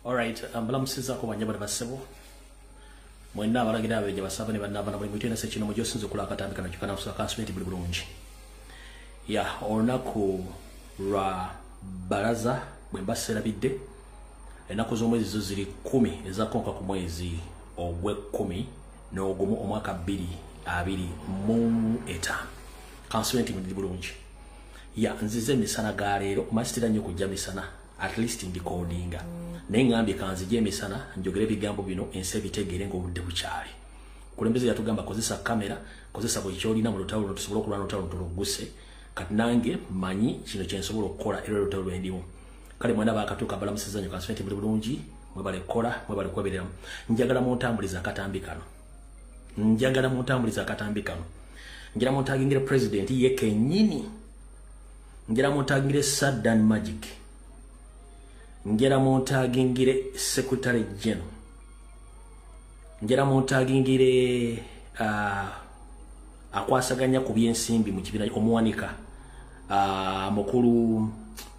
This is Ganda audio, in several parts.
Alright, mbalamusizaako bannyabo ne bassebo mwenna abalagira abeja basaba ne bannabana buli mutwe nase kino mujosinze okulaba akatambi kano kyokka nakusaba kansubire nti buli bulungi. Ya olunaku lwa balaza bwe mba seerabidde, ennaku z'omwezi zo ziri 10 ezakonka ku mwezi ogw'ekkumi n'ogumu omwaka 2025. Kansubire nti muli bulungi. Ya nzize emisana ga leero, masitira nnyo kujja misana, at least ndikodinga. Naye ngambye kanzije emisana njogere ebigambo bino ensi ebitegeere ng'obudde bukyali. Kulembeze yatugamba kozesa kamera, kozesa buli ky'olina mu lutalo luno tusobole okulwana olutalo luno tulugguse. Kati nange mmanyi kino kye nsobola okukola era olutalo lwe ndimu. Kale mwena baakatuuka balamusizza nnyo, kansubire nti muli bulungi, mwebale kukola, mwebale kwebereramu. Njagala muntambulize akatambi kano. Njagala muntambulize akatambi kano. Njagala muntagingire president ye kennyini. Njagala muntagingire Sadan Magic. Njagala muntagingire Secretary General. Njagala muntagingire akwasaganya ku byensimbi mu kibiina omuwanika mukulu.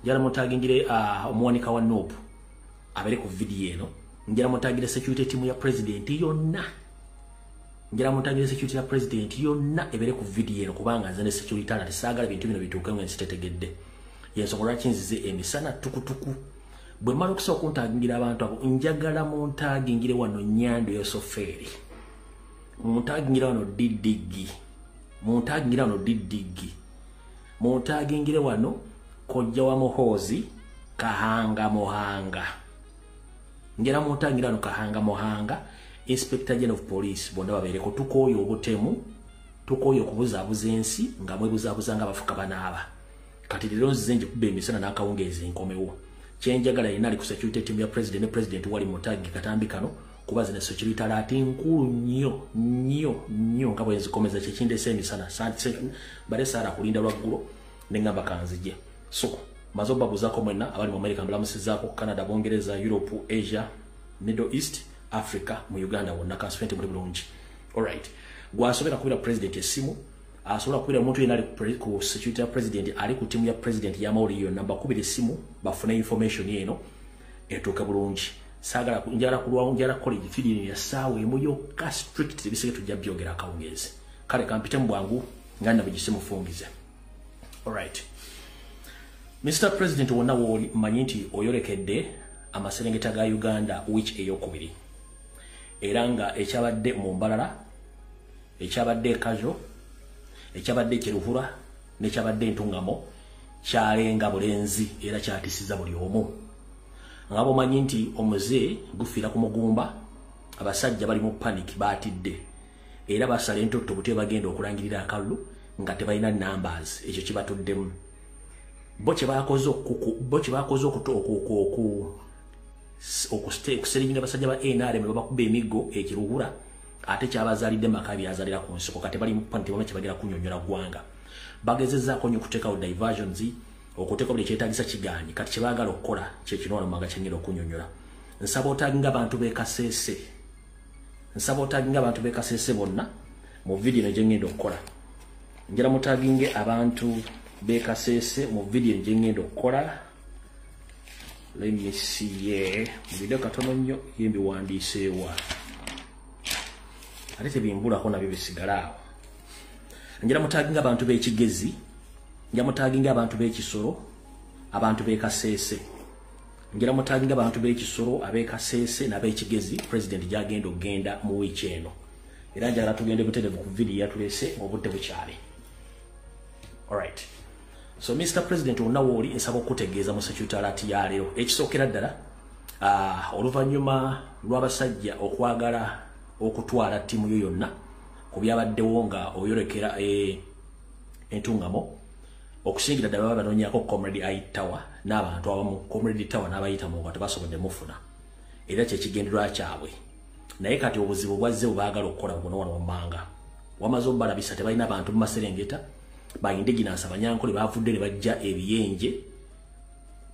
Njagala muntagingire omuwanika wa NOP abeere ku video eno. Njagala muntagingire security team ya president yonna. Njagala muntagingire security ya president yonna ebeere ku video eno, kubanga nze ne security alert saagala bintu bino bituuke nga ensi tetegedde. Yensonga lwaki nzize emisana tukutuku. Bwe mmala okusooka okuntagingira abantu abo, njagala muntagingire wano Nyando Yosoferi, muntagingire wano Didigi, muntagingire wano Didigi, muntagingire wano Kojja wa Muhoozi Kahanga Muhanga. Njagala muntagingire wano Kahanga Muhanga, Inspector General of Police, bonna babeereko. Tukooye obutemu, tukooye okubuzaabuza ensi nga mwebuzaabuza nga abafuka banaaba. Kati leero nzize njikuba emisana n'akawungeezi nkomewo. Kyenjagala yenna ali ku security team ya president ne president wali mutagi katambi kano, kuba zino security alert nkulu nnyo nnyo nnyo nga bwe nzikomeza kyekindeese emisana. Bale saala kulinda lwaggulo ne ngamba kanzije. So maze obabuuzaako mwenna abali mu America, mbalamusizaako, Canada, Bungereza, Europe, Asia, Middle East, Africa, mu Uganda wonna, kansubire nti muli bulungi. Alright, gwasobola kubira president essimu, asobola kubira omuntu yenna ali ku security ya president, ali ku tiimu ya president y'amawulire yonna, bakubira essimu bafune information eno etuuke bulungi. Saagala njagala kulwawo, njagala kukola evidiyo ya ssaawa emu yokka strict, ebiseke tujja byogera akawungeezi. Kale kampite mu bwangu nga nabugise mufungize. Alright, Mr President, wonna wooli mmanyi nti oyolekedde amaserengeta ga Uganda wiiki eyokubiri, era nga ekyabadde mu Mbalala, ekyabadde e Kajo, ekyabadde ekiruhura n'ekyabadde Entungamo kyalenga bulenzi era kyatisiza buli omu. Nga bomanyi nti omuze gufiira ku mugumba, abasajja bali mu panic, baatidde era basala entotto butye bagenda okulangirira akalulu nga tebalina numbers. Ekyo kibatuddemu. Bo kye bakoze okuseringa abasajja ba NRM ne babakuba emiggo ekiruhura, ate kyabazaalidde maka byazaalira ku nsiko. Kati bali mu panic, tebamanyi kyebagenda kunnyonnyola ggwanga. Bagezezzaako nnyo okuteekawo diversions, okuteeka buli kyetaagisa, kigaanyi. Kati kye baagala okukola kye kino wano mwaga kyengenda okunnyonnyola. Nsaba otaginga abantu b'e Kasese, nsaba otaginga abantu b'e Kasese bonna mu vidiyo eno gye ngenda okukola. Njagala mutaginge abantu b'e Kasese mu vidiyo gye ngenda okukola. Let me see here, mu video katono nnyo ye mbiwandiiseewa, ate tebimbulako nabyo bisigala awo. Njagala mutaginga abantu b'Ekigezi, njagala mutaginga abantu b'Ekisoro, abantu b'e Kasese. Njagala mutaginga abantu b'Ekisoro, ab'e Kasese n'ab'Ekigezi, president gyagenda okugenda mu wiiki eno. Era njagala tugende butereevu ku vidiyo yatulese ng'obudde bukyali. Alright, so Mr President, wonna wooli nsaba okutegeeza mu security alert ya leero. Ekisookera ddala, oluvannyuma lw'abasajja okwagala okutwala ttiimu yo yonna ku byabaddewo nga oyolekera Entungamo, okusingira ddala baba banoonyako Comrade Aitawa n'abantu abamu, Comrade Tawa n'abayita mu nga tebasobodde mufuna, era kyekigendererwa kyabwe. Naye kati obuzibu bwazze bwe baagala okukola buno wano wammanga. Wamaze obubalabisa, tebalina bantu mu maserengeta. Ba indigenous Abanyankole bavudde ne bajja ebiyenje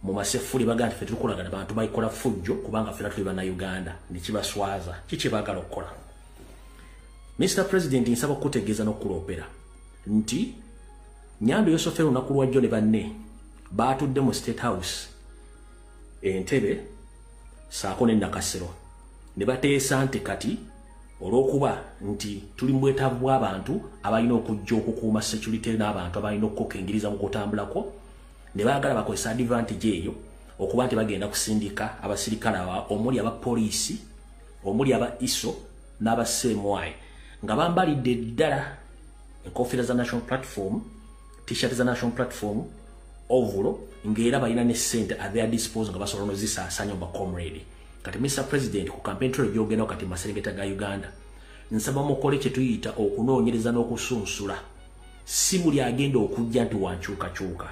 mu masefuli, baga nti ffe tukolagana bantu bayikola fujjo kubanga ffena tuli bannayuganda, ne kibaswaza. Kiki baagala okukola? Mr President, nsaba okutegeeza n'okuloopera nti Nyando Yosoferi olunaku lwajjo ne banne baatudde mu State House Entebe. saako ne Nakasero ne bateesa nti kati olw'okuba nti tuli mu bwetaavu bw'abantu abalina okujja okukuuma security n'abantu abalina okukokengiriza mu kutambulako, ne baagala bakozesa advantage eyo okuba nti bagenda kusindika abasirikale omuli aba poliisi, omuli aba ISO n'aba CMI nga bambalidde ddala enkofiira za National Platform, t-shirt za National Platform, ovulo, ng'era balina ne ssente at their disposal nga basobola n'ozisaasaanya mu bacomrade. Kati Mr. President, ku campaign trail gy'ogenda kati maserengeta ga Uganda, nsaba mukole kye tuyita okunoonyereza n'okusunsula. Si buli agenda okujja nti wankyukakyuka.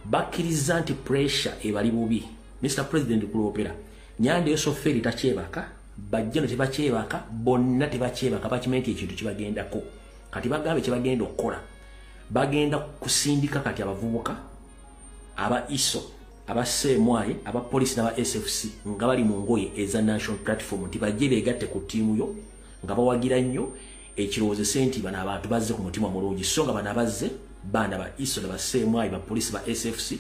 Bakkiriza nti pressure ebali bubi. Mr. President, kuloopera Nyanda Yosoferi takyebaka, bajjano tebakyebaka, bonna tebakyebaka, bakimanyi nti ekintu kibagendako. Kati bagambe kye bagenda okukola, bagenda kusindika kati abavubuka aba ISO, aba CMI, aba police n'aba SFC nga bali mu ngoye eza National Platform nti bajje beegatte ku ttiimu yo nga bawagira nnyo ekirowoozese nti bano abantu bazze ku mutima mulungi, so nga bano abazze baana ba ISO na ba CMI, ba police, ba SFC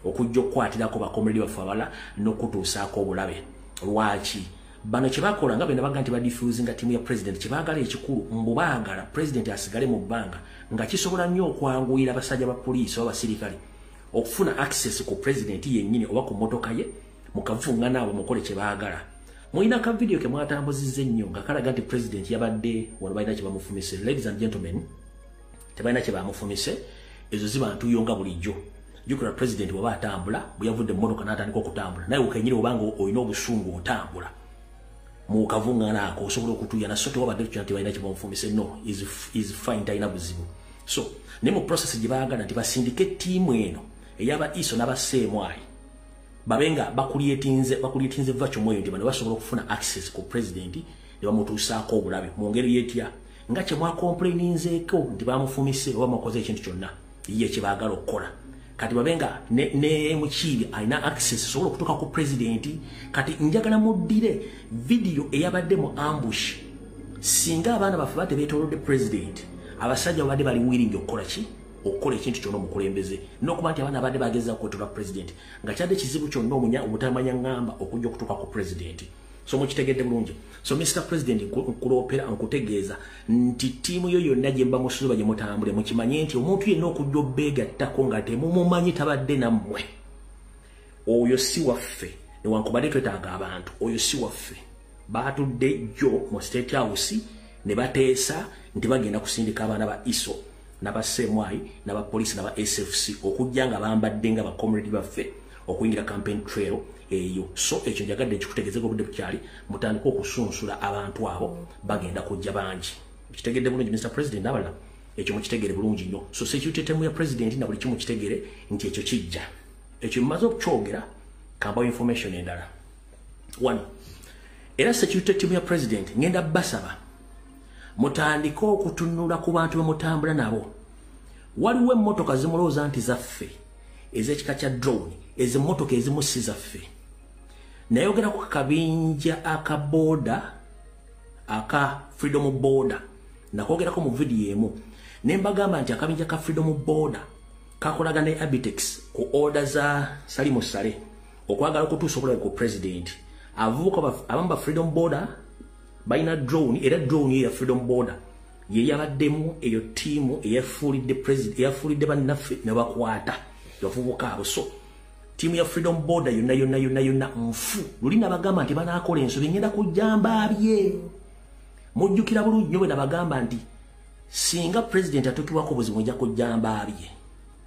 okujja okukwatirako bakomredi baffe abalala n'okutuusaako obulabe. Lwaki bano kye bakola nga bena baga nti badiffusinga ttiimu ya president? Kye baagala ekikulu mbu baagala president asigale mu bbanga nga kisobola nnyo okwanguyira abasajja ba poliisi oba abasirikale okufuna access ku president yennyini oba ku mmotoka ye mu kavuvungana abo mukole kye baagala. Mulina ka video ke mwatambuzizza ennyo nga kalaga nti president yabadde wano, balina kye bamufumise. Ladies and gentlemen, tebalina kye bamufumise, ezo ziba ntuuyo nga bulijjo. Jjukira president bw'aba atambula, bwe yavudde mu mmotoka n'atandika okutambula, naye ukenyini obanga olina obusungu otambula mu kavungana ako osobola okutuuyana, so tewabadde tukina nti balina kye bamufumise. No, is fine, talina buzibu. So ne mu process gye baagala nti basindike ttiimu eno ey'aba ISO n'aba CMI babe nga bakulyetinze vacuum eyo nti bano basobola okufuna access ku president ne bamutuusaako obulabe mu ngeri yetya nga kye mwakomplaininzeeko nti bamufumise oba mwakoze ekintu kyonna. Ye kye baagala okukola kati babe nga ne Mukiibi alina access osobola okutuuka ku president. Kati njagala muddire video eyabadde mu ambush. Singa abaana baffe ba tebeetoolodde president, abasajja babadde bali willing okukola ki? Okukola ekintu kyonna omukulembeze, n'okuba nti abaana abadde bagezaako kwetoola president nga kyadde kizibu kyonna omunya obutamanya ŋŋamba okujja okutuuka ku president. So mukitegedde bulungi. So Mr. President, nkuloopera nkutegeeza nti ttiimu yo yonna gye mba musuuba gye mutambule, mukimanye nti omuntu yenna okujja obbeegattako nga temumumanyi, tabadde nammwe, oyo si waffe. Newankubadde twetaaga abantu, oyo si waffe. Baatudde jjo mu State House ne bateesa nti bagenda kusindika abaana ba ISO n'aba CMI n'aba police n'aba SFC okujja nga bambadde nga bacomrade baffe okuyingira campaign trail eyo. So ekyo njagadde nkikutegeezeko obudde bukyali, mutandike okusunsula abantu abo, bagenda kujja bangi. Kitegedde bulungi, Mr. President, n'abalala ekyo mukitegere bulungi nnyo. So security team ya president na buli kimu kitegere nti ekyo kijja. Ekyo mmaze okukyogera, kambawo information endala. One, era security team ya president ngenda basaba mutandike okutunula ku bantu bemutambula nabo. Waliwo emmotoka zimulowooza nti zaffe ez'ekika kya drone, ezo emmotoka ezimu si zaffe. Nayogera ku kabinja aka boda aka Freedom Boda, nakwogerako mu vidiyo emu ne mbagamba nti akabinja ka Freedom Boda kakolagana ne Abitex ku order za Salimu Saleh okwagala okutuusa obulabe ku president. Abavubuka abamu ba Freedom Boda balina drone, era drone ye ya Freedom Boda ye yabaddemu eyo ttiimu eyafuulidde president, eyafuulidde bannaffe ne bakwata bavubuka abo. So ttiimu ya Freedom Boda yonna yonna yonna yonna nfu. Luli nabagamba nti banaakola ensobi ngenda kujja mbaabye. Mujjukira bulungi nnyo bwe nabagamba nti singa president atuukibwako obuzibu nja kujja mbaabye.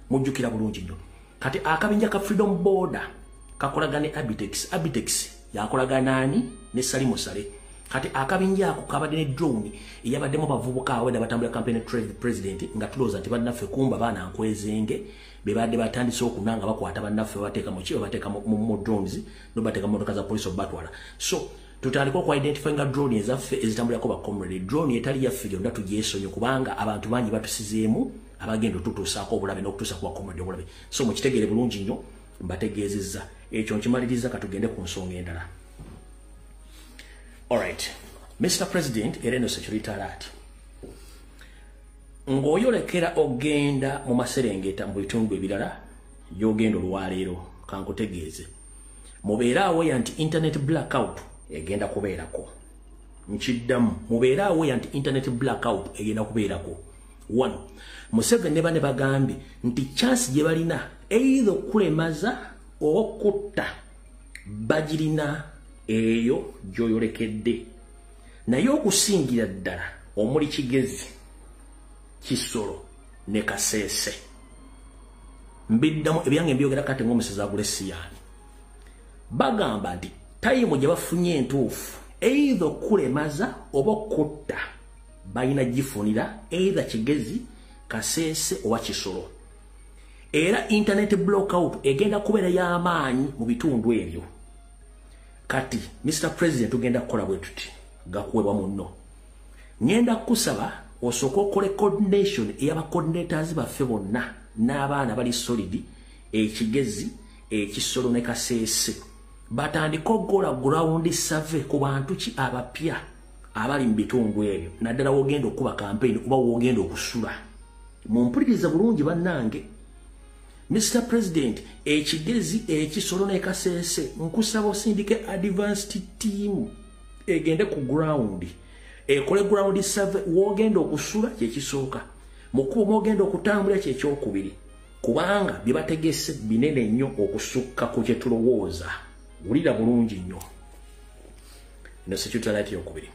Mujjukira bulungi nnyo. Kati akabinja ka Freedom Boda kakolagana ne Abitex. Abitex yakolagana ani? Ne Salimu Saleh. Kati akabinja ako kabadde ne drone eyabaddemu abavubuka abawedde abatambula campaign trail president, nga tulowooza nti bannaffe, kumba baana nkwezenge be badde batandise okuna nga bakwata bannaffe, babateeka mu ki? Babateeka mu drones, nobateeka mu motoka za police obatwala. So tutandika okuidentifyinga drone ezaffe ezitambulirako ba comrade. Drone etali yaffe gyonna tugyesonye, kubanga abantu bangi batusizeemu abagenda otutuusaako obulabe n'okutuusa ku bacomrade obulabe. So mukitegeere bulungi nnyo, mbategeezezza ekyo, nkimaliriza. Katugende ku nsonga endala. Alright, Mr. President, era eno security alert. Ng'oyolekera ogenda mu maserengeta mu bitundu ebirala gy'ogenda olwaleero, kankutegeeze. Mubeere aware nti internet blackout egenda kubeerako. Nkiddamu, mubeere aware nti internet blackout egenda kubeerako. 1, Museveni ne bane bagambye nti chance gye balina either okulemaza oba okutta bagirina eyo gy'oyolekedde, naye okusingira ddala omuli Kigezi, Kisolo ne Kasese. Mbiddamu, ebyange mbyogera kati ng'omusezi agula esiyaani. Bagamba nti time gye bafunye entuufu either okulemaza oba okutta balina gifunira either Kigezi, Kasese oba Kisolo. Era internet blackout egenda kubeera y'amaanyi mu bitundu ebyo. Kati Mr President, tugenda kukola bwe tuti, gakuwebwa munno. Ngenda kusaba osooke okole coordination ey'aba coordinators baffe bonna n'abaana bali solid Ekigezi, Ekisolo ne Kasese, batandike okukola ground survey ku bantu ki abapya abali mu bitundu ebyo, naddala wogenda okuba campaign oba wogenda okusula. Mumpulirize bulungi bannange. Mr President, Ekigezi, Ekisolo ne Kasese, nkusaba osindike advanced team egende ku ground, ekole ground survey wogenda okusula, kyekisooka, mukubo mwogenda okutambula, kyekyokubiri, kubanga bye bategese binene nnyo okusukka ku kye tulowooza. Wulira bulungi nnyo. Eno security alert yokubiri.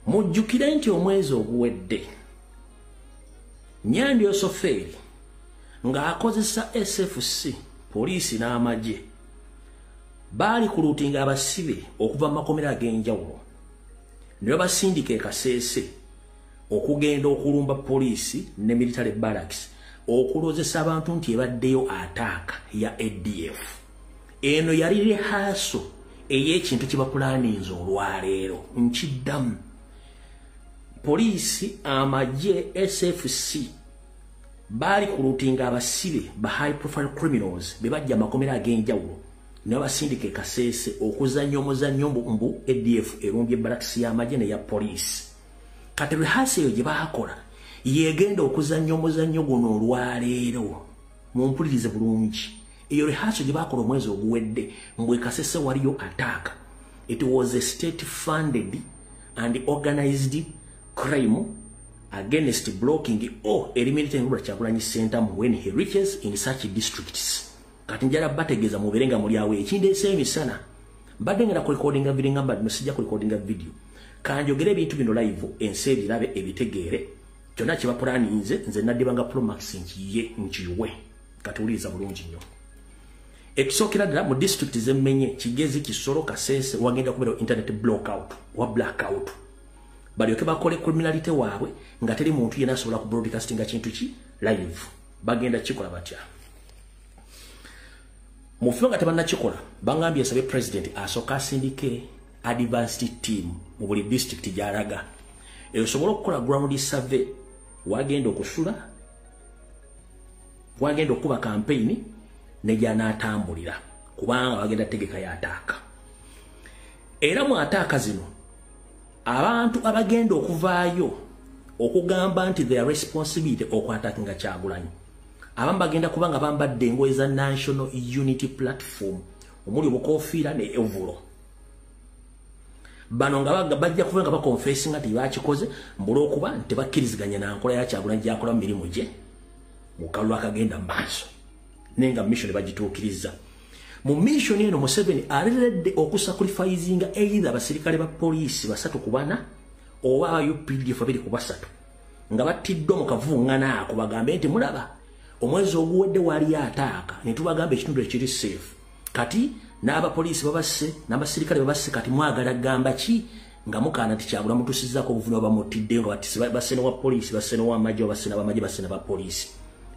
Mujjukire nti omwezi oguwedde Nyandi Osoferi ng'akozesa SFC, poliisi n'amagye baali kulutinga abasibe okuva mu makomera ag'enjawulo ne babasindika e Kasese okugenda okulumba poliisi ne military barracks, okulozesa abantu nti ebaddeyo attack ya ADF. Eno yali rehearsal ey'ekintu kye bapulaninze olwaleero. Nkiddamu, poliisi, amagye, SFC baali kulutinga abasibe ba high profile criminals be bajja amakomera ag'enjawulo ne babasindika e Kasese okuzannya omuzannyo mbu ADF erumbye barracks y'amagye neya poliisi. Kati rehearsal eyo gye baakola yegenda okuzannya omuzannyo guno olwaleero. Mumpulirize bulungi. Eyo rehearsal gye baakola omwezi oguwedde mbwe Kasese waliyo attack, it was a state funded and organized crime against blocking or eliminating Robert Kyagulanyi Ssentamu when he reaches in such districts. Kati njala bategeeza mubeere nga muli awo. Ekindeese emisana, mbadde ngenda kurecordinga video, ngamba no sijja kurecordinga video, kanjogere ebintu bino live, ensi ebirabe, ebitegeere. Kyonna kye bapulaninze, nze naddibanga Promax nkiye nkiwe. Kati wuliriza bulungi nnyo. Ekisookera ddala, mu district zemmenye, Kigezi, Kisoro, Kasese, wagenda kubeera internet blockout wa blackout, balyoke bakole criminality waabwe nga teri muntu yenna asobola ku broadcastinga kintu ki live. Bagenda kikola batya? Mufe nga tebannakikola, bangambye asabe president asooka asindike advanced team mu buli district gy'alaga, esobola okukola ground survey wagenda okusula, wagenda okuba campaign ne gy'anaatambulira, kubanga bagenda tegeka ya attack. Era mu attack zino, abantu abagenda okuvaayo okugamba nti their responsibility okwattackinga Kyagulanyi, abamu bagenda kuba nga bambadde engoye za National Unity Platform omuli obukofiira ne overall. Bano nga bajja kuva nga baconfessinga nti bakikoze mbulwokuba nti tebakkiriziganya na nkola ya Kyagulanyi gyakola mu mirimu gye mu kalulu akagenda mu maaso, naye nga mission bagituukiriza. Mu mission eno, Museveni aleredde okusacrificinga either abasirikale ba poliisi 3 ku 4 oba aba UPDF 2 ku 3 nga battiddwa mu kavuŋŋana ako, bagambe nti mulaba omwezi oguwedde waliyo attack ne tubagamba ekitundu ekiri safe, kati n'abapoliisi babasse n'abasirikale babasse, kati mwagala gamba ki nga mukaana nti Kyagula mutuusizzaako obuvune oba mutidde nga basse n'owa poliisi, basse n'owamagye, oba basse n'abamagye, basse n'abapoliisi.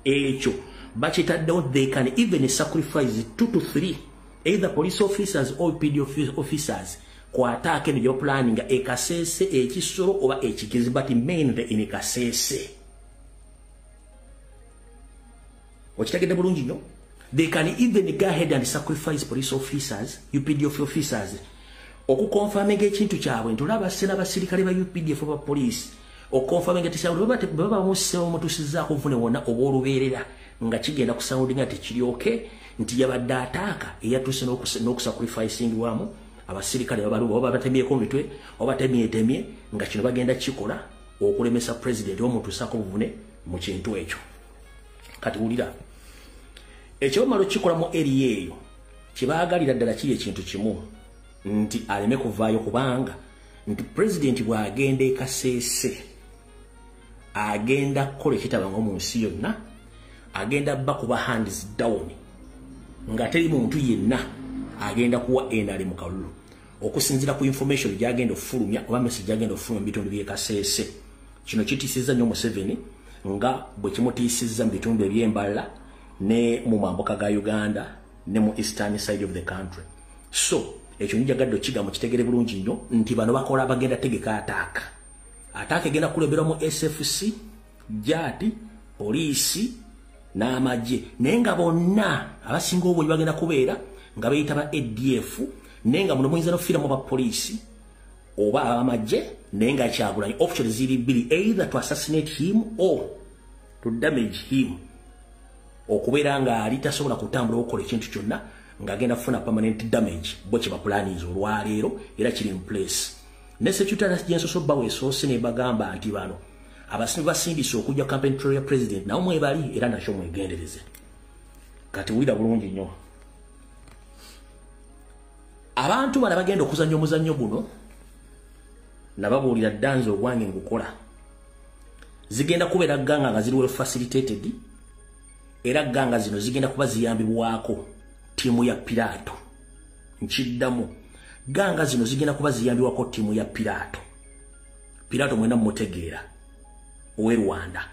Ekyo bakitaddewo. They can even sacrifice two to three either police officers or PD officers ku attack eno gyebapulaninga Ekasese, Ekisolo oba Ekigezi, but mainly in Kasese. Okitegedde bulungi nnyo? They can even go ahead and sacrifice police officers, UPDF officers, okuconfirminga ekintu kyabwe nti olaba basse n'abasirikale ba UPDF oba police, okuconfirminga tikyabwe baba bamusse omutuusizzaako obuvune wonna obw'olubeerera nga kigenda kusoundinga tekiryoke. Nti yabadde attack eyatuuse n'okusacrificingibwamu abasirikale babaluba oba batemyeko mitwe oba batemyetemye, nga kino bagenda kikola okulemesa president omutuusako buvune mu kintu ekyo. Kati wulira, ekyo bamala okukikola mu area eyo, kibaagalira ddala kiri ekintu kimu, nti aleme kuvaayo, kubanga nti president bw'agenda e Kasese agenda kukola ekitabanga mu nsi yonna, agenda bakuba hands down nga teri muntu yenna agenda kuwa NRM mu kalulu, okusinziira ku information gy'agenda okufulumya oba message gy'agenda okufulumya mu bitundu by'e Kasese. Kino kitiisizza nnyo Museveni nga bwe kimutiisizza mu bitundu eby'embalala ne mu mambuka ga Uganda ne mu eastern side of the country. So ekyo njagadde okiga mukitegere bulungi nnyo nti bano bakola, bagenda tegeka attack. Attack egenda kulemberwa mu SFC, JAT, poliisi n'amagye, naye nga bonna abasinga obungi bagenda kubeera nga beeyita ba ADF, naye nga muno muyinza n'okufiiramu ba poliisi oba abamagye, naye nga Kyagulanyi option ziri bbiri, either to assassinate him or to damage him, okubeera ng'ali tasobola kutambula okukola ekintu kyonna, ng'agenda kufuna permanent damage. Bo kye bapulaninze olwaleero era kiri in place. Ne security gyensoso bawa esoose ne bagamba nti bano abasimbi basindise okujja campaign trail ya president, nawo mwebali era nakyo mwegendereze. Kati wulira bulungi nnyo, abantu bano bagenda okuzannya omuzannyo guno, nababuulira ddanze ogwange ngukola, zigenda kubeera gang nga ziri well facilitated, era gang zino zigenda kuba ziyambibwako ttiimu ya Piraato. Nkiddamu, gang zino zigenda kuba ziyambibwako ttiimu ya Piraato. Piraato mwena mumutegeera, ow'e Rwanda,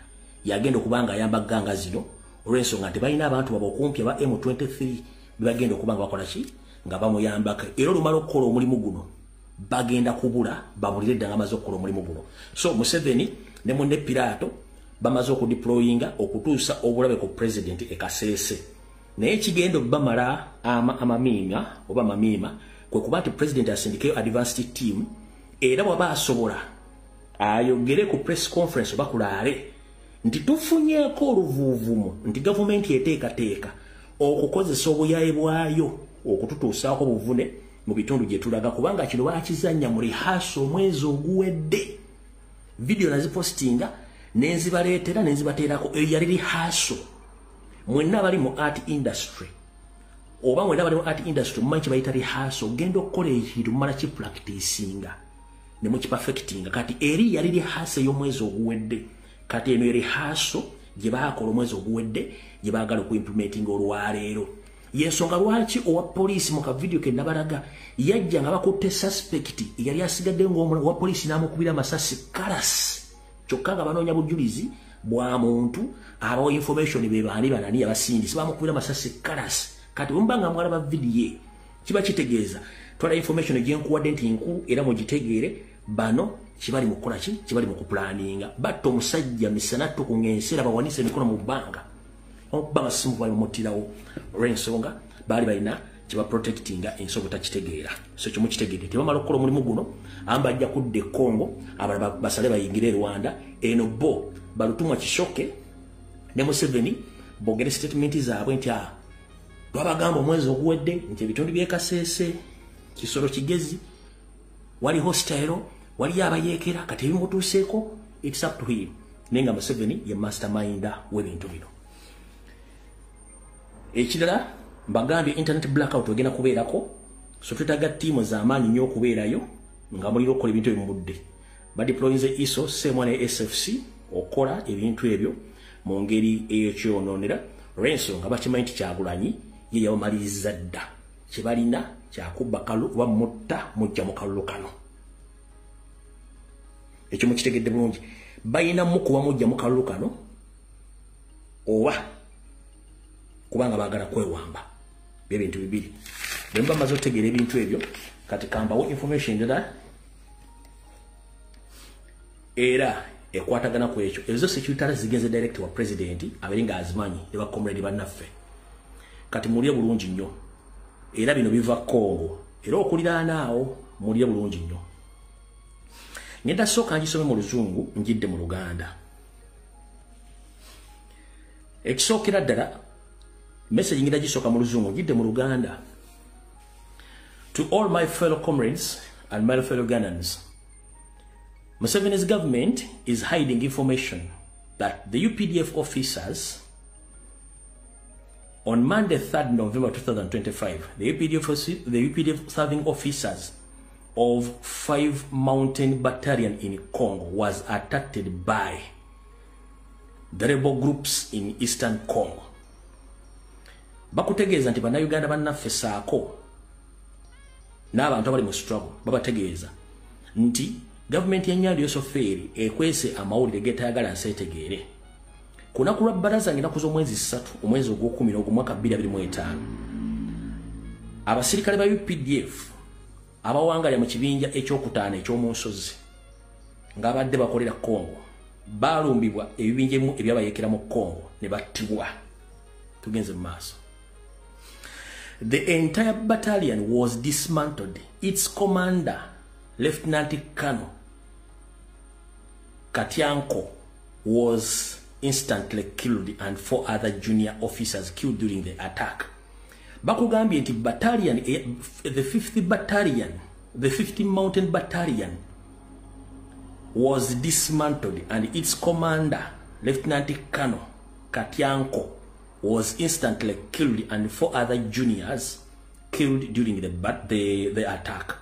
yagenda okuba nga ayamba gang zino, olw'ensonga nti balina abantu baba okumpi aba M23 bebagenda okuba nga bakola ki, nga bamuyambako. Era olumala okukola omulimu guno bagenda kubula, babulire ddala nga bamaze okukola omulimu guno. So Museveni ne munne Piraato bamaze okudeployinga okutuusa obulabe ku president e Kasese, naye ekigenda bamala amamiima oba amamiima kwe kuba nti president asindikeyo advanced team, era bw'aba asobola ayogere ku press conference oba kulaale nti tufunyeeko oluvuuvumo nti gavumenti eteekateeka okukozesa obuyaye bwayo okututuusaako buvune mu bitundu gye tulaga, kubanga kino bakizannya mu rehearsal omwezi oguwedde. Video nazipostinga nenzibaleetera nenzibateerako, eyo yali rehearsal. Mwenna abali mu art industry oba mwenna abali mu art industry mumanyi kye bayita rehearsal, ogenda okukola ekintu mumala kipracticinga ne mukiperfectinga. Kati eri yali rehearsal ey'omwezi oguwedde, kati eno rehearsal gye baakola omwezi oguwedde gye baagala okuimplementinga olwaleero. Yensonga lwaki owa poliisi mu kavidiyo ke nabalaga yajja nga bakutte suspect eyali asigadde ng'omula, owa poliisi n'amukubira amasasi kalasi, kyokka nga banoonya bujulizi bwa muntu abawa information be baani banani abasindisi, bamukubira amasasi kalasi. Kati bwe muba nga mwalaba vidiyo, kiba kitegeeza twala information gyenkuwadde nti nkulu era mugitegeere. Bano kibali mu kukola ki, kibali mu kupulaninga, batta omusajja misana ttuku ng'ensi bawanise emikono mu bbanga, okuba amasimu bali mumuttirawo, olw'ensonga baali balina kiba protectinga ensi obutakitegeera. So kimukitegedde, tebamala okukola omulimu guno, abamu bajja kudda e Congo, abalala basale bayingire e Rwanda. Eno bo balutumwa Kishoke ne Museveni bogere statement zaabwe nti a twabagamba omwezi oguwedde nti ebitundu by'e Kasese, Kisoro, Kigezi wali hostile, waliyo abayeekera, kati ebimutuuseeko it's up to him, naye nga Museveni ye masterminder w'ebintu bino. Ekirala mbagambye, internet blackout ogenda kubeerako, so twetaaga ttiimu z'amaanyi nnyo okubeerayo nga mulina okukola ebintu ebyo mu budde. Badeployinze ISO, semwa ne SFC okukola ebintu ebyo mu ngeri ey'ekyonoonera, olw'ensonga bakimanyi nti Kyagulanyi ye yabamaliriza dda, kye balina kyakubba kalulu oba mutta mujja mu kalulu kano. Ekyo mukitegedde bulungi, balina mukuba mujja mu kalulu kano oba kubanga baagala kwewamba, byebintu bibiri. Bwe muba maze okutegeera ebintu ebyo, kati kambawo information endala era ekwatagana ku ekyo. Ezo security zigenze direct wa president abeere nga azimanyi ne bacomrade bannaffe. Kati mulye bulungi nnyo, era bino biva Congo era okuliraana awo, mulye bulungi nnyo. Ngenda sooka ngisome mu Luzungu, njidde mu Luganda. Ekisookera ddala, Message ngida gisooka mu Luzungu, gidde mu Luganda. To all my fellow comrades and my fellow Ugandans, Museveni's government is hiding information that the UPDF officers on Monday 3rd November 2025, the UPDF serving officers of 5 Mountain Battalion in Congo was attacked by the rebel groups in Eastern Congo. Bakutegeeza nti Bannayuganda bannaffe saako n'abantu abali mu struggle, babategeeza nti gavumenti ya Nyando Yosofeeri ekwese amawulire getayagala nsi etegeere. Ku lunaku lwa bbalaza, ng'ennaku z'omwezi 3, omwezi ogwokumi n'ogumwaka 2025, abasirikale ba UPDF abawangalira mu kibinja ekyokutaano eky'omu nsozi ng'abadde bakolera Congo baalumbibwa ebibinja ebimu ebyabayeekera mu Congo ne battibwa. Tugenze mu maaso. The entire battalion was dismantled. Its commander, Lieutenant Colonel Katyanko, was instantly killed and four other junior officers killed during the attack. Bakugambye nti battalion, the 5th battalion, the 50 Mountain Battalion was dismantled and its commander, Lieutenant Colonel Katyanko, was instantly killed and four other juniors killed during the attack.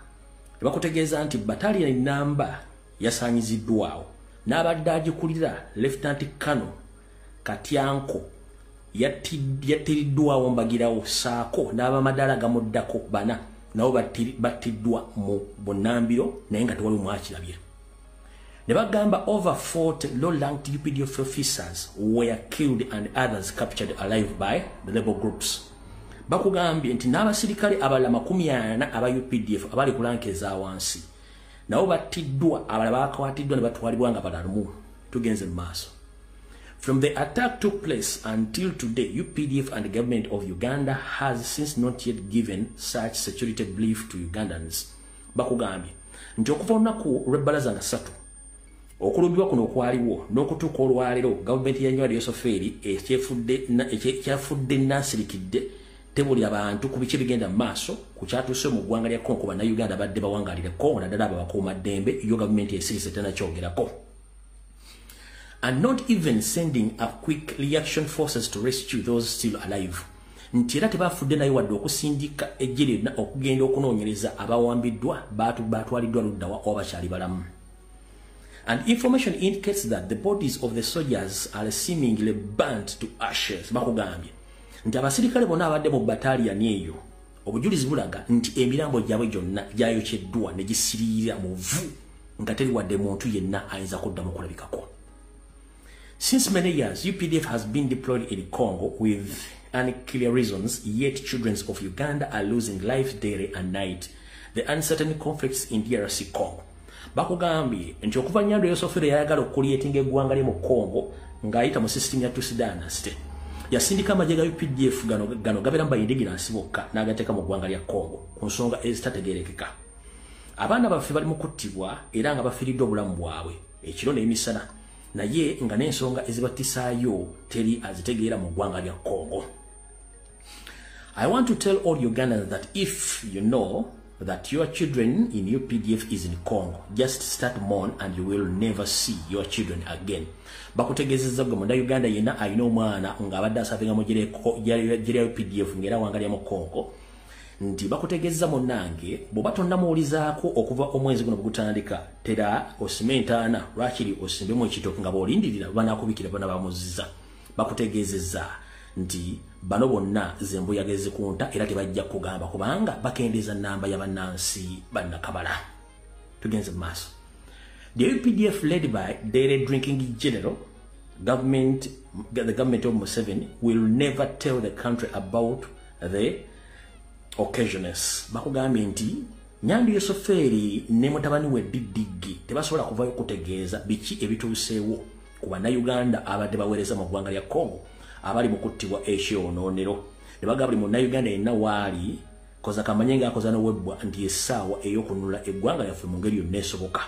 Bakutegeeza nti battalion namba yasanyiziddwawo, n'abadde agikulira Lieutenant Colonel Katyanko yattiriddwawo mbagirawo, saako n'abamadaala gamuddako bana nabo battiddwa mu bunnambiro, naye nga tewali mwakirabye. Ne bagamba over 40 low-ranked UPDF officers were killed and others captured alive by the rebel groups. Bakugambye nti n'abasirikale abalala 40 aba UPDF abali ku rank eza wansi nabo battiddwa, abalala bakwatiddwa ne batwalibwa nga balamu. Tugenze mu maaso. From the attack took place until today, UPDF and the government of Uganda has since not yet given such security brief to Ugandans. Bakugambye nti okuva olunaku lw'ebbalaza nga 3 okulumbibwa kuno okwaliwo n'okutuuka olwaleero, gavumenti ya Nywali Yosofeeri ekyafudde nansirikidde tebuli abantu ku biki ebigenda mu maaso ku kyatuuse mu ggwanga lya Kongo. Bannayuganda badde bawangalire Kongo, naddala abo abakuumaddembe, yo gavumenti esirise tenakyogerako, and not even sending a quick reaction forces to rescue those still alive. Nti era tebafudde nayo wadde okusindika eggye lyonna okugenda okunoonyereza abawambiddwa batwaliddwa luddawa oba bakyali balamu. And information indicates that the bodies of the soldiers are seemingly burnt to ashes. Bakugambye nti abasirikale bonna abadde mu bataliyani eyo, obujulizi bulaga nti emirambo gyabwe gyonna gyayokyeddwa ne gisiriira mu vvu, nga teri wadde muntu yenna ayinza kuddamu kulabikako. Since many years, UPDF has been deployed in Congo with unclear reasons, yet children of Uganda are losing life daily and night. The uncertain conflicts in DRC Congo. Bakugambye nti okuva Nyando Yosofere yayagala okucreatinga eggwanga lye mu Congo ng'ayita mu system ya Tutsi dynasty, yasindika amagye ga UPDF gano, gano gabeera mu bayindigiransi bokka, n'agateeka mu ggwanga lya Congo ku nsonga ezitategeerekeka. Abaana baffe bali mu kuttibwa era nga bafiiriddwa obulamu bwabwe ekiro n'emisana, naye nga n'ensonga ezibattisaayo teri azitegeera mu ggwanga lya Congo. I want to tell all Ugandans that if you know that your children in UPDF is in Congo, just start mourn and you will never see your children again. Bakutegeezezza gwe munda Uganda yenna alina omwana ng'abadde aservinga mu gye UPDF ng'era wangalya mu Congo, nti bakutegeeza munnange, bw'oba tonnamuwulizaako okuva omwezi guno bwe gutandika, tera osime entaana, lwakiri osimbemu ekitooke nga bw'olindirira banaakubikira bana bamuzizza. Bakutegeezezza nti bano bonna zembuyaga ezikunta era tebajja kugamba kubanga bakendeeza namba ya bannansi bannakabala. Tugenze mu maaso. The UPDF, led by daily drinking general government, the government of Museveni will never tell the country about the occasions. Bakugambye nti Nyandi Yosofeeri ne mutabani we Diddigi tebasobola kuvayo kutegeeza biki ebituuseewo ku Bannayuganda abadde baweereza mu ggwanga lya Congo abali mu kuttibwa ekyonoonero. Ne bagamba buli Munnayuganda yenna waali koza kamanye ng'akoza n'owebbwa nti essaawa ey'okununula eggwanga lyaffe mu ngeri yonna esoboka.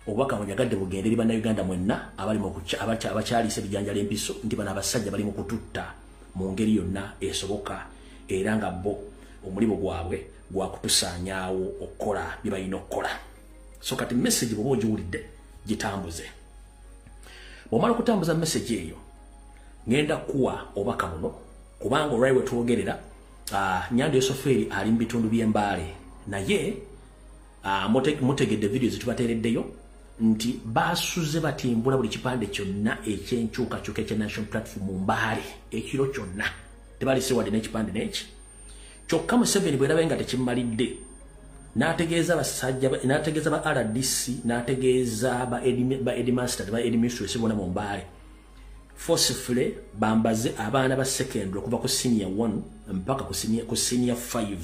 Obubaka bwenjagadde bugende eri Bannayuganda mwenna abali mu abakyaliisa ebijanjalo empiso nti bano abasajja bali mu kututta. mu ngeri yonna esoboka, era nga bo omulimu gwabwe gwakutusaanyaawo okukola bye balina okukola. So kati message bw'oba ogiwulidde gitambuze. Bw'omala okutambuza message eyo, ngenda kuwa obubaka buno, kubanga olwali we twogerera Nyanda Yosoferi ali mu bitundu by'e Mbale, naye mutegedde video zetubateereddeyo nti basuze batimbula buli kipande kyonna ekyenkyukakyuka ekya National Platform mu Mbale ekiro kyonna, tebalise wadde n'ekipande n'eki. Kyokka Museveni bwe yalaba nga tekimumalidde, n'ategeeza abasajja, n'ategeeza ba RDC, n'ategeeza ba headmaster, ba headmistress bonna mu Mbale, forcefully bambaze abaana ba secondary okuva ku senior 1 mpaka ku senior 5,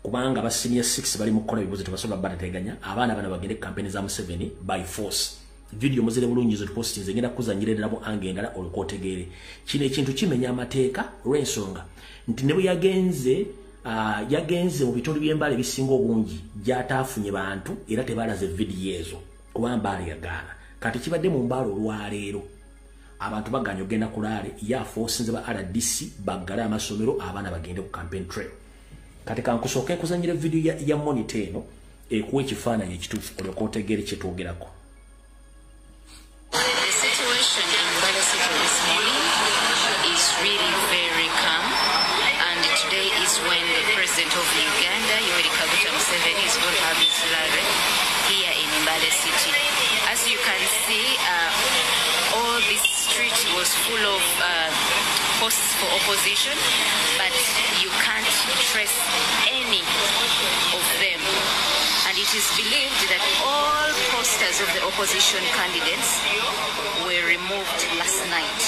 kubanga ba senior 6 bali mu kukola ebibuuzo tebasobola batateganya abaana bano bagende campaign za Museveni by force. Video muzire bulungi zo tupostinze, ngenda kuzanyira endala mu ange endala olwokotegeere. Kino ekintu kimenya amateeka olw'ensonga nti ne bwe yagenze mu bitundu by'e Mbale ebisinga obungi gy'ataafunye bantu, era tebalaze vidiyo ezo kuba Mbale yagaana. Kati kibadde mu Mbale olwaleero abantu baganye ogenda ku laale, ye afoosinze ba RDC baggale amasomero abaana bagende ku campaign trail. Kati kankusooke nkuzanyira vidiyo ya monitor eno ekuwa ekifaananyi ekituufu olyoke otegeere kye twogerako. The situation in Mbale City this morning is really very calm, and today is when the President of Uganda, Yoweri Kaguta Museveni, is going to have his rally here in Mbale City. As you can see, all this street was full of posts for opposition, but you can't trace any of them. And it is believed that all posters of the opposition candidates were removed last night.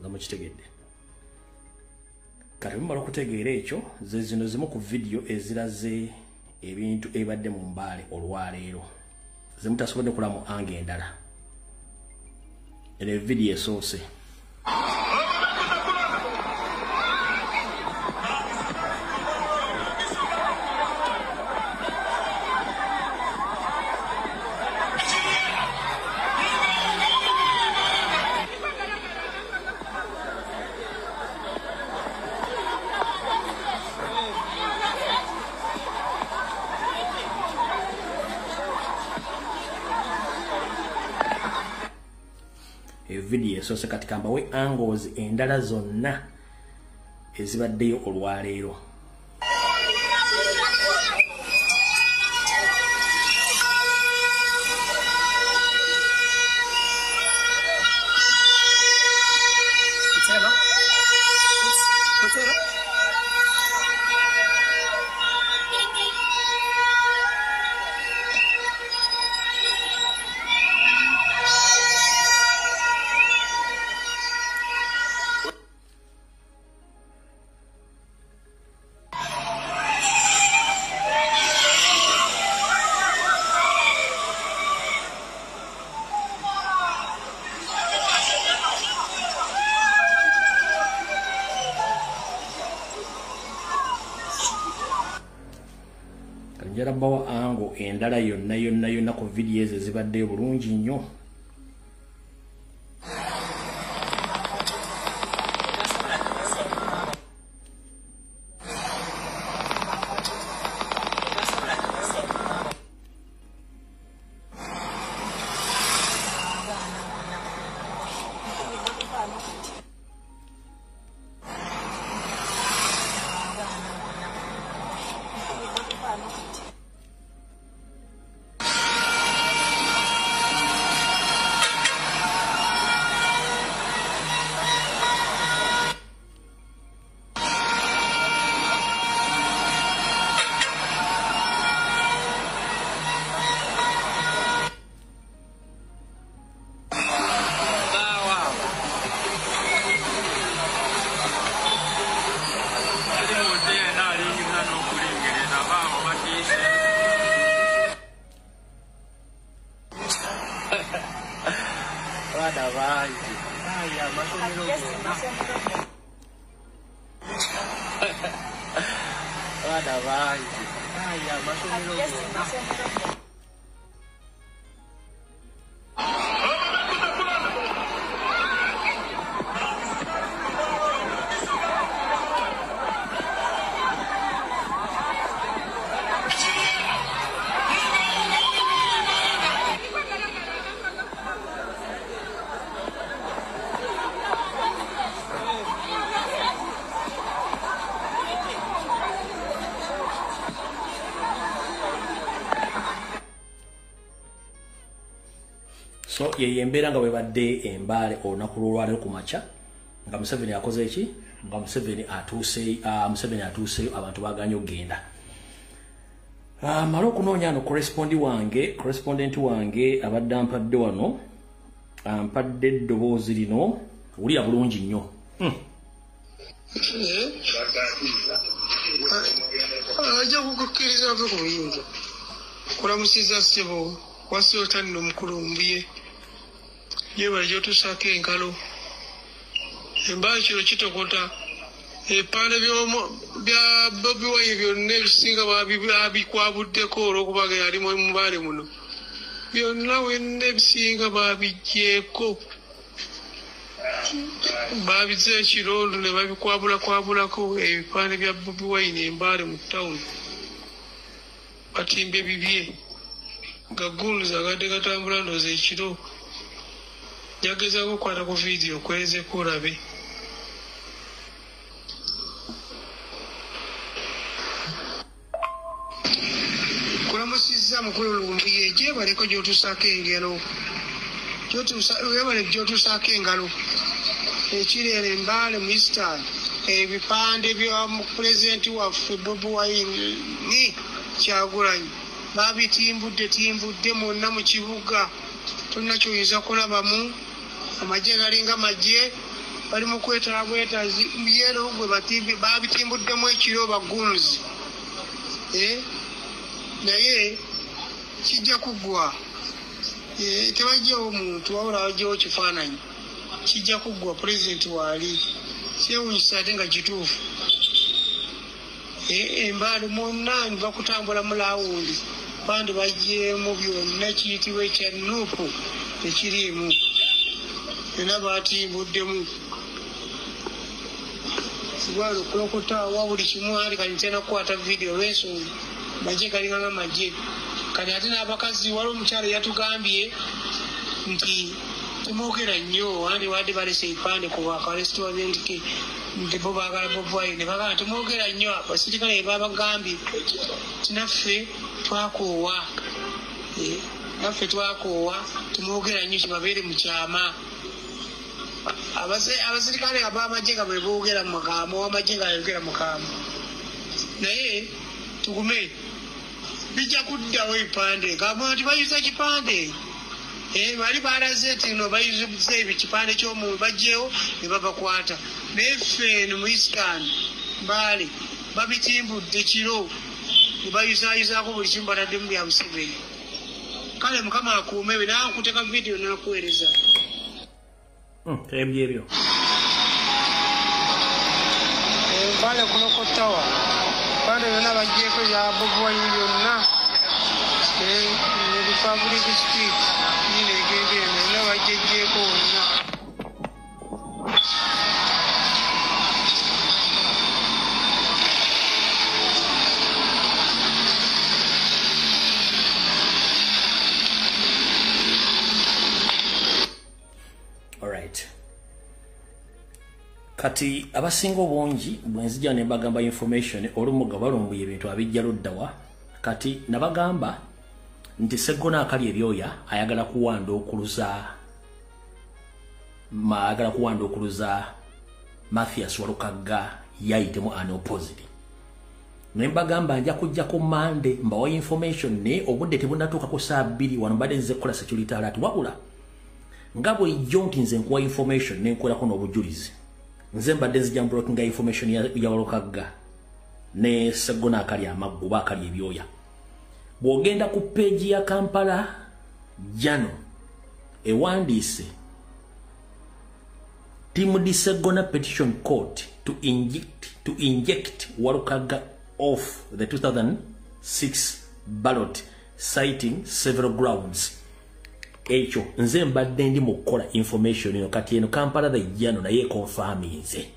Nga mukitegedde. Kati mumala okutegeera ekyo, ze zino zimu ku vidiyo eziraze ebintu ebibadde mu Mbale olwaleero ze mutasobodde kulaba mu ange endala. Eno vidiyo esoose. Video esoose. Kati kambawe angles endala zonna ezibaddeyo olwaleero. Njala bawa ango endala yonna yonna yonna ku vidiyo ezo ezibaddeyo bulungi nnyo. So ye embeera nga bwebadde embaale olunaku lw'olwaleero ku makya nga Museveni akoze eki, nga Museveni atuuse, Museveni atuuseyo, abantu baaganye okugenda. Mala okunoonya ano correspondent wange abadde ampadde wano, ampadde eddoboozi lino, wulira bulungi nnyo. Ajja kukukkiriza ave ku buyinza. Kulamusiza ssebo wasiotanno omukulu Mbuye, yebale gyotusaako engalo. Embaale kino kitokota, ebipande bya Bobi Wine byonna ebisinga babikwabuddeko olw'okubanga yali mu Mbale muno, byonna wenna ebisinga babiggyeeko, babizza ekirondo ne babikwabulakwabulako ebipande bya Bobi Wine Embaale mu tawuni. Batimbye bibye nga gunduzi agadde gatambula ndooza ekiro. Njagezaako okukwata ku vidiyo okwerezeko olabe. Kulamusizza mukulu Lumbuye, gyebaleko gy'otuusaako engalo, webale gy'otuusaako engalo. Ekireera Embaale mu Eastern, ebipande bya pulezidenti waffe Bobi Wine Kyagulanyi babitimbudde timbudde mwonna mu kibuga, tolina kyoyinza kulabamu. Amagye galinga magye, bali mu kwetala bwetazi, yero gwe babitimbuddemu ekiro bagunzi. Naye kijja kuggwa, tebajjawo muntu wabula bajjawo kifaananyi, kijja kuggwa. Pulezidenti waali kyewunyisa ate nga kituufu. Embaale mwonna bakutambula mu lawundi, bandi bagyemu byonna kiyitibwa ekya Nuupu tekiriimu, byonna batimbuddemu. Sigwala okulokota wa buli kimu, ali kati ntera kukwata vidiyo olw'ensonga magye galinga nga magye. Kati ate n'abakazi, waliwo omukyala yatugambye nti temwogera nnyo, andi wadde balese ebipande ku akarestaurant ke nti bo baagala Bobi Wine, bagamba temwogera nnyo. Abasirikale babagambye nti naffe twakoowa, naffe twakoowa, temwogera nnyo, kibabeere mu kyama. Abasirikale ab'amagye nga bwe boogera mu kaama, ow'amagye nga ayogera mu kaama. Naye tugume, bijja kuddawo ebipande. Gamba nti bayuza kipande, bali balaze nti no bayuza ekipande ky'omuntu, baggyewo ne babakwata. Naye ffe eno mu Eastern Mbale babitimbudde kiro ne bayuzaayuzaako buli kimu, bataddemu bya Museveni. Kale Mukama akuume, nawe nkuteeka vidiyo n'akuweereza. Ebyo ebyo Mbale kulokotawa bande byonna baggyeko bya Bobi Wine byonna, Republic Street nyina egenda eno byonna bagyeggyeko wonna. Alright. Kati abasinga obungi bwe nzija ne mbagamba information olumu nga balumbuye ebintu abijja luddawa. Kati nabagamba nti Sseggona akali ebyoya ayagala kuwanda okuluza Mathias Walukagga yayitemu an opposite. Ne mbagamba nja kujja ku Monday mbawa information, ne obudde tebunnatuuka ku saa 2 wano mbadde nze kukola security alert, wabula nga bulijjo nti nze nkuwa information ne nkolako n'obujulizi. Nze mbadde nzija mbrokinga information ya Walukagga ne Sseggona akali amagguba akali ebyoya. Bw'ogenda ku page ya Kampala Jano ewandiise Team D Sseggona petition court to inject Walukagga off the 2006 ballot, citing several grounds. Ekyo nze mbadde ndi mu kukola information eno. Kati eno Kampala the Jano naye confirminze.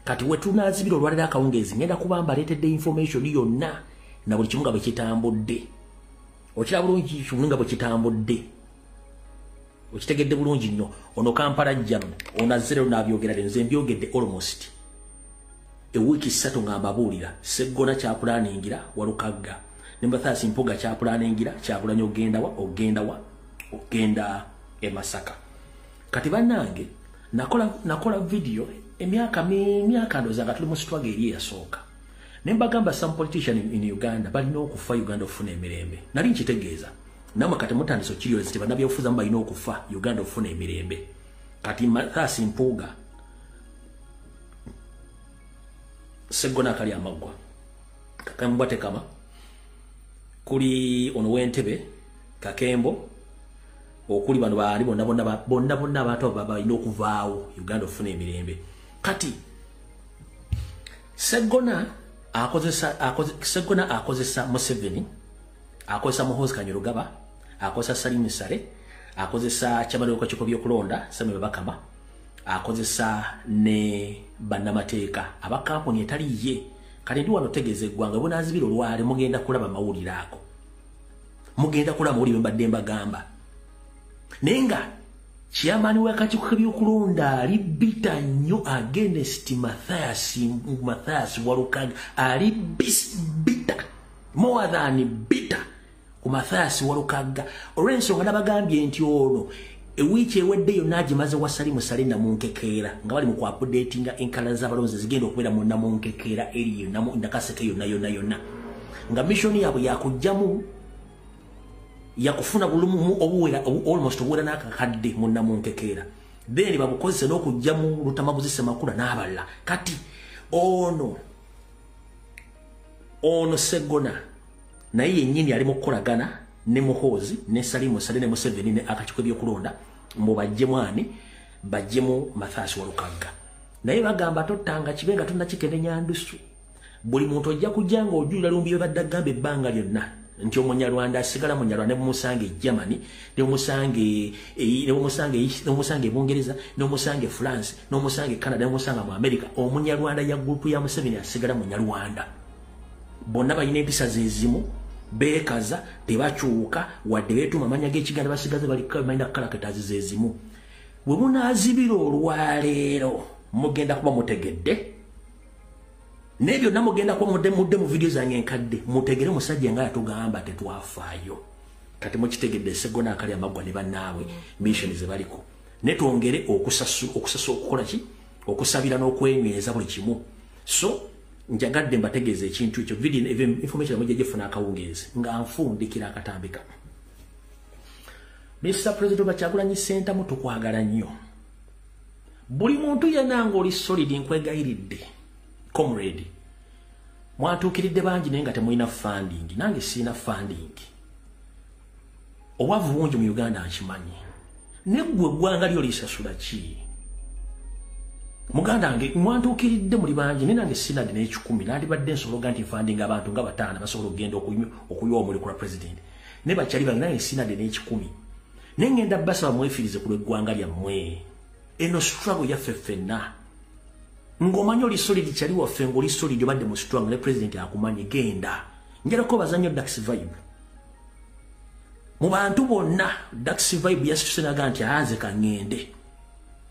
Kati we tunaazibira olwaleero akawungeezi ngenda kuba mbaleetedde information yonna na buli kimu nga bwe kitambudde. Okiraba bulungi kimu nga bwe kitambudde, okitegedde bulungi nnyo. Ono Kampala Jano ono azzereyo n'abyogera, nze mbyogedde almost ewiiki 3 nga mbabuulira Sseggona kyapulaningira Walukagga ne Mathias Mpuuga kyapulaningira Kyagulanyi ogenda wa ogenda wa ogenda e Masaka. Kati bannange nakola video emyaka ndowooza nga tuli mu struggle eri eyasooka, ne mbagamba some politician in Uganda balina okufa Uganda okufuna emirembe. Nali nkitegeeza namwe kati mutandise okirioleza nti bannabyabufuzi abamu balina okufa Uganda okufuna emirembe. Kati Mathias Mpuuga, Sseggona akali amaggwa, Kakembwa Tekama, kuli ono w'Entebe Kakembo, okuli bano baali bonna bonna bonna abantu abo balina okuvaawo Uganda okufuna emirembe. Kati Sseggona akozesa Museveni, akozesa Muhoozi Kainerugaba, akozesa Salim Saleh, akozesa Chairman w'akakiiko by'okulonda Samuel Bakama, akozesa ne bannamateeka abakampuni etali ye. Kati ndi wano tegeeza eggwanga bunaazibira olwale, mugenda kulaba mawulire ago, mugenda kulaba mawulire mbadde mbagamba. Naye nga chairman w'akakiiko k'ebyokulonda ali bitter nnyo against Mathias Walukaga, ali bitter more than bitter ku Mathias Walukaga olw'ensonga nabagambye nti ono ewiiki ewedde yonna agimaze wa Salim Saleh Namunkekeera nga bali mu ku updatinga enkala z'abalonzi zigenda okubeera mu Namunkekeera eri Nakaseke yonna yonna yonna, nga mission yaabwe yakugjamu yakufuna bulumu obuwera almost obuwera n'akakadde mu Namunkekeera, then babukozese n'okugjamu Lutamaguzi Ssemakula n'abalala. Kati ono Sseggona naye yennyini ali mu kukolagana ne Muhoozi ne Salim Saleh ne Museveni ne akakiiko ebyokulonda mbu bajjemu ani, bajjemu Mathias Walukaga. Naye bagamba tottanga kibe nga tonnakikemenya ndusu. Buli muntu ojja kujja nga ojulira lumbi badde agamba ebbanga lyonna nti omunyarwanda asigala munyarwanda, ne bumusange e Germany, ne bumusange e Bungereza, ne bumusange e France, ne bumusange e Canada, ne bumusange mu America, omunyarwanda ya group ya Museveni asigala munyarwanda. Bonna balina empisa zezimu, beekaza, tebakyuka, wadde beetuma amanya g'ekiganda basigaze balina characters zezimu. Bwe munaazibira olwaleero mugenda kuba mutegedde n'ebyo byonna, mugenda kuba mudde mu vidiyo zange enkadde mutegere musajja nga yatugamba tetwafaayo. Kati mukitegedde Sseggona akali amaggwa ne bannaabwe mission ze baliko, ne twongere okusasula okukola ki, okusabira n'okwenyweza buli kimu. So njagadde mbategeeza ekintu ekyo, video information mujja gifuna akawungeezi nga nfundikira akatambika. Mr. President Kyagulanyi Ssentamu, tukwagala nnyo. Buli muntu yenna ng'oli solid nkwegayiridde, comrade, mwatuukiridde bangi naye nga temulina funding. Nange sirina funding. Obwavu bungi mu Uganda nkimanyi, naye ggwe eggwanga lyo lisasula ki? Muganda wange mwantuukiridde muli bangi naye nange sinadde n'ekikumi, nandibadde nsobola nti funding abantu nga bataano basobola okugenda okunywa omuli kula president, naye bakyali bange nange sinadde n'ekikumi. Naye ngenda basaba mwefiirize ku lw'eggwanga lyammwe. Eno struggle yaffe ffenna. Ng'omanyi oli solid kyali waffe, ng'oli solid obadde mu struggle ne president akumanyi, genda. Njagala kwebaza nnyo Dax Vibe. Mu bantu bonna Dax Vibe yasituse n'agamba nti anze kaŋŋende.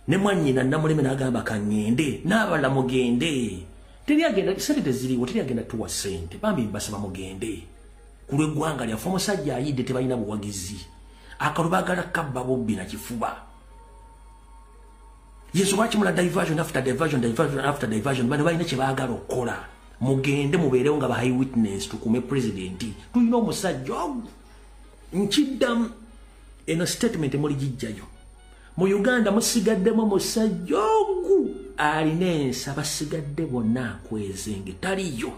Ne mwannyina Namuleme n'agamba kaŋŋende, n'abalala mugende. Teri agenda, ssente teziriiwo, teri agenda tuwa ssente. Bambi mbasaba mugende. Ku lw'eggwanga lyaffe omusajja ayidde tebalina buwagizi. Akalulu baagala kabba bubbi na kifuba. Yesu lwaki mula diversion after diversion, diversion after diversion, bano balina kye baagala okukola. Mugende mubeerewo nga ba high witness tukume president. Tulina omusajja ogu. Nkiddamu eno statement muligijjayo. Mu Uganda musigaddemu omusajja ogu alina ensa, basigadde bonna akwezenge taliyo.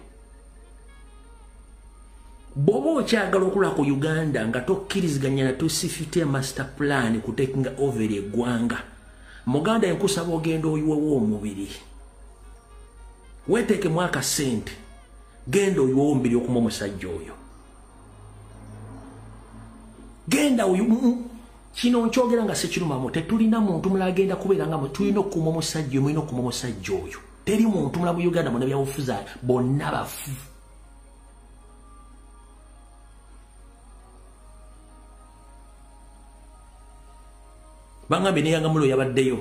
Bw'oba okyagala okulwa ku Uganda nga tokkiriziganya na tusifite master plan ku taking over eggwanga, muganda enkusaba ogenda oyiwewo omubiri, weeteekemu akasente, genda oyiwewo omubiri okuma omusajja oyo. Genda oyo, kino nkyogera nga sekirumamu, tetulina muntu mulala agenda kubeera nga tulina okukuuma omusajja oyo, mulina okukuuma omusajja oyo. Teri muntu mulala mu Uganda munnabyabufuzi bonna bafu. Bangambye ne Yangamulo yabaddeyo.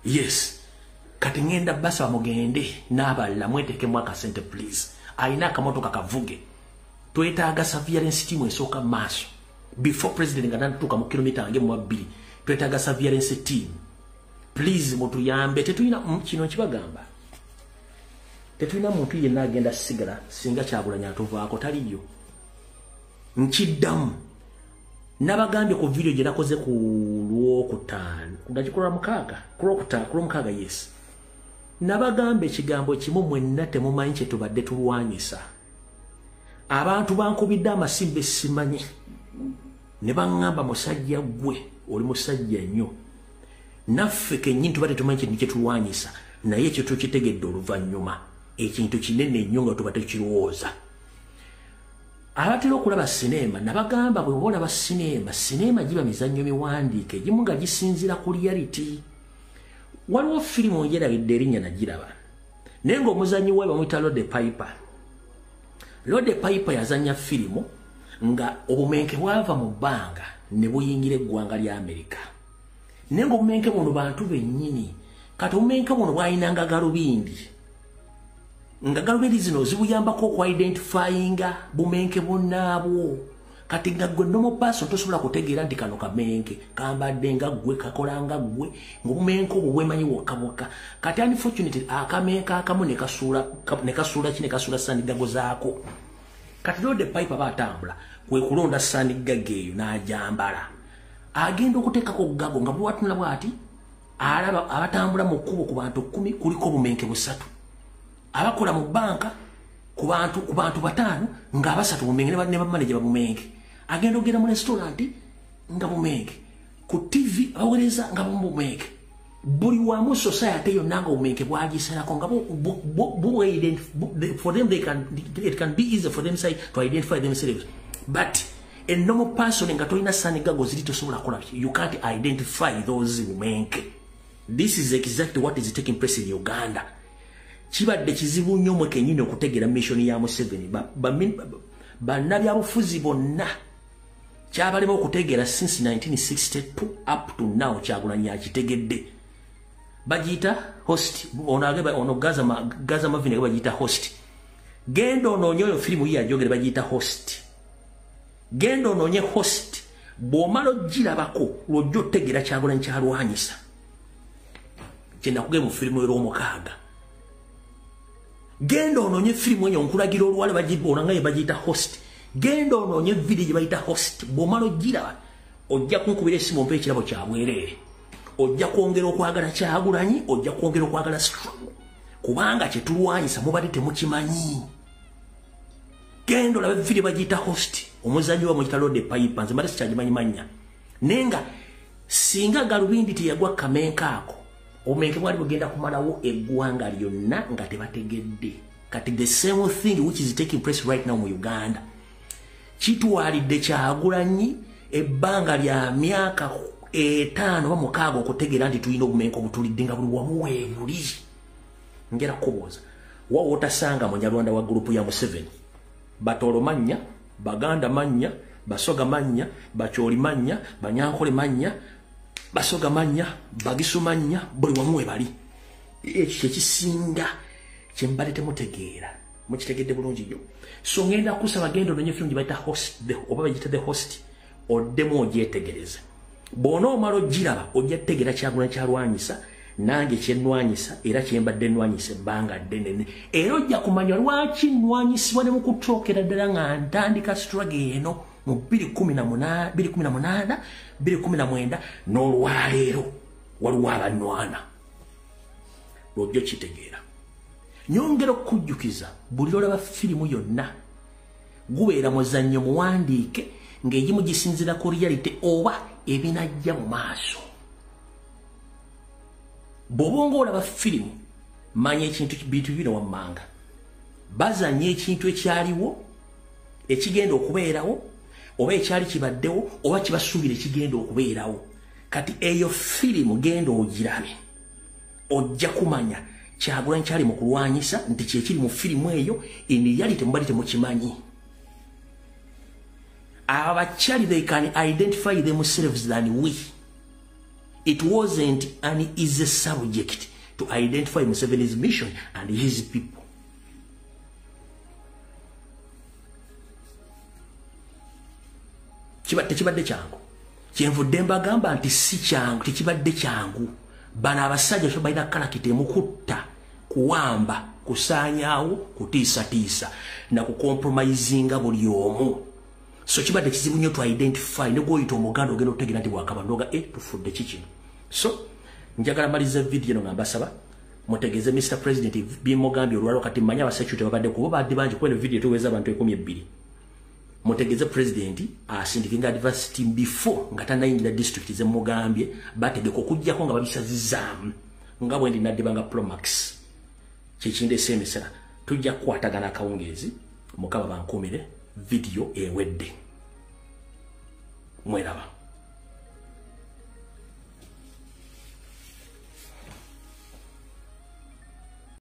Yes. Kati ngenda basaba mugende n'abalala mweteekemu akasente please. Alina akamotoka kavuge. Twetaaga surveillance team esooka maaso. Before president nga tannatuuka mu kilomita nge mu 2. Twetaaga surveillance team. Please mutuyambe. Tetulina kino nkibagamba. Tetulina muntu yenna agenda sigala singa Kyagulanyi atuvaako, taliyo. Nkiddamu. Nabagambye ku video gye nakoze ku Lwokutaano, kudakikola mukaaga, ku Lwomukaaga, yes. Nabagambye ekigambo kimu, mwenna temumanyi kye tubadde tulwanyisa. Abantu bankubidde amasimba simanyi ne baŋŋamba, musajja ggwe oli musajja nnyo, naffe kennyini tubadde tumanyi kintu kye tulwanyisa, naye ekyo tukitegedde oluvannyuma. Ekintu kinene nnyo nga tubadde tukirowooza. Abatera okulaba sinema, nabagamba bwe olaba sinema, sinema giba mizannyo miwandiike egimu nga gisinziira ku reality. Waliwo firimu njerabidde erinnya, nagiraba, naye ng'omuzannyi we bamuyita Roddy Piper. Roddy Piper yazannya firimu nga obumenke bwava mu bbanga ne buyingira eggwanga lya Amerika, naye ng'obumenke buno bantu bennyini. Kati obumenke buno bwalinanga galubindi, nga galubindi zino zibuyambako okwidentifyinga bumenke bunnaabwo. Kati nga gwe normal person tosobola kutegeera nti kano kamenke kambadde nga ggwe, kakola nga ggwe, ng'obumenke obwo bwemanyi wokka bwokka. Kati unfortunately akamenke akamu ne kasuula ki, ne kasuula sun goggles zaako. Kati Roddy Piper aba atambula kwe kulonda sun goggle eyo n'ajambala, agenda okuteekako goggle nga bwatunula bw'ati alaba abatambula mu kkubo ku bantu 10 kuliko obumenke 3, abakola mu banka ku bantu 5 nga 3 bumenke, ne bamaneja babumenke. Agenda ogenda mu restaurant nga bumenke, ku TV abaweereza nga bumenke, buli wamu society yonna nga obumenke bwagisalako, nga for them they can, it can be easy for them say to identify themselves. But a normal person nga tolina sun goggles ziri tosobola kukola, you can't identify those bumenke. This is exactly what is taking place in Uganda. Kibadde kizibu nnyo mwe kennyini okutegeera mission ya Museveni. Bannabyabufuzi bonna kyabalema okutegeera since 1962 up to now. Kyagulanyi akitegedde. Bagiyita Host. Ono Gaza Mavin bagiyita Host. Genda onoonye oyo firimu ye yajogere, bagiyita Host. Genda onoonye Host, bw'omala ogirabako lw'ojja otegeera Kyagulanyi kyalwanyisa. Kye nakugee mu firimu er'omukaaga. Genda onoonye firimu eyo nkulagira olwale, bagibona nga ye bagiyita Host. Genda onoonye video gye bayita Host, bw'omala ogiraba ojja kunkubira essimu ompa ekirabo kya bwereere. Ojja kwongera okwagala Kyagulanyi, ojja kwongera okwagala struggle, kubanga kye tulwanyisa mubadde temukimanyi. Genda olabe video bagiyita Host, omuzannyi wa muyita Roddy Piper. Nze mbadde sikyagimanyi mannya, naye nga singa galubindi teyagwa kamenke ako, obumenke bwali bugenda kumalawo eggwanga lyonna nga tebategedde. Kati the same thing which is taking place right now mu Uganda. Kitwalidde Kyagulanyi ebbanga lya myaka 5 oba 6 okutegeera nti tulina obumenke obutulidde nga buli wamu weebuli. Ngera kubuuza, wa wotasanga munyarwanda wa gurupu ya Museveni? Batoro mannya, Baganda mannya, Basoga mannya, Bacholi mannya, Banyankole mannya, Basoga mannya, Bagisu mannya, buli wamu webali. Ekyo kyekisinga kyembadde temutegeera. Mukitegedde bulungi nnyo. So ngenda kusaba genda ononye firimu gye bayita Host, oba bagiyita The Host, oddemu ogyetegereze. Bw'onoomala ogiraba ojja kutegeera Kyagulanyi kyalwanyisa, nange kyennwanyisa, era kyembadde nnwanyisa ebbanga ddene. Era ojja kumanya lwaki nnwanyisibwa ne mu kutookera ddala nga ntandika struggle eno mu 2018, 2019 n'olwaleero waliwo abannwana. Lw'ojja okitegeera. Nyongera okukujjukiza, buli lw'olaba firimu yonna gubeera muzannyo muwandiike ng'egimu gisinziira ku reality oba ebinajja mu maaso. Bw'oba ng'olaba firimu, manya ekintu bintu bino wammanga. Bazannya ekintu ekyaliwo, ekigenda okubeerawo, oba ekyali kibaddewo, oba kibasuubira ekigenda okubeerawo. Kati eyo firimu genda ogirabe, ojja kumanya Kyagulanyi kyali mu kulwanyisa nti kyekiri mu firimu eyo. In reality mubadde temukimanyi. Abakyali they can identify themselves than we. It wasn't an easy subject to identify Museveni's mission and his people. Tekibadde kyangu. Kyenvudde mbagamba nti si kyangu, tekibadde kyangu. Bano abasajja kyo balina kalakita emukutta, kuwamba, kusaanyaawo, kutiisatiisa na kucompromisinga buli omu. So kibadde kizibu nnyo to identify ne gwoyita Omuganda ogenda okutegeera nti bwakaba tufudde ki kino. So njagala maliza video eno nga mbasaba mutegeeze Mr President bimugambye olwalwo. Kati mmanyi abasecurity babadde kuba badde bangi, kuba eno video tuweza abantu 12. Mutegeeze president asindikinga advance team before nga tannayingira district zemugambye, bategeka okuggyako nga babisazizaamu nga bwe ndi naddibanga Promax kyekindeese emisana. Tujja kukwatagana akawungeezi. Mukama bankuumire. Video ewedde, mweraba.